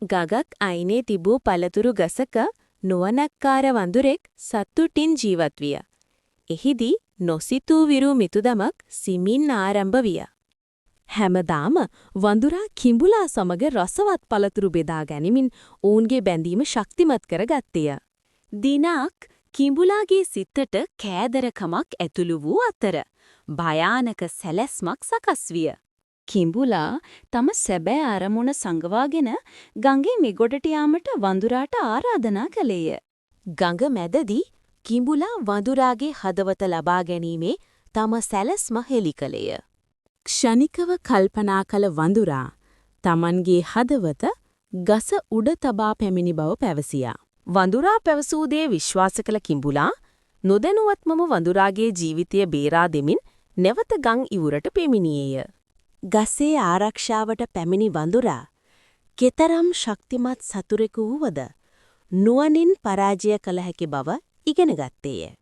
ගගක් අයිනේ තිබූ පළතුරු ගසක නුවණක්කාර වඳුරෙක් සතුටින් ජීවත් විය. එහිදී නොසිතූ විරු මිතුදමක් සිමින් ආරම්භ විය. හැමදාම වඳුරා කිඹුලා සමග රසවත් පළතුරු බෙදා ගනිමින් ඔවුන්ගේ බැඳීම ශක්තිමත් කර ගත්තේය. දිනක් කිඹුලාගේ සිතට කෑදරකමක් ඇතුළු වූ අතර භයානක සැලැස්මක් සකස් විය. කිඹුලා තම සැබෑ අරමුණ සඟවාගෙන ගඟේ මිගොඩට යාමට වඳුරාට ආරාධනා කළේය. ගඟ මැදදී කිඹුලා වඳුරාගේ හදවත ලබා ගැනීමේ තම සැලැස්ම හෙළි කළේය. ක්ෂණිකව කල්පනා කළ වඳුරා තමන්ගේ හදවත ගස උඩ තබා පැමිණි බව පැවසියා. වඳුරා පැවසූ දේ විශ්වාස කළ කිඹුලා නොදැනුවත්වම වඳුරාගේ ජීවිතය බේරා දෙමින් නැවත ගං ඉවුරට පැමිණියේය. ගසේ ආරක්ෂාවට පැමිණි වඳුරා කෙතරම් ශක්තිමත් සතුරෙකු වුවද නුවණින් පරාජය කළ හැකි බව ඉගෙන ගත්තේය.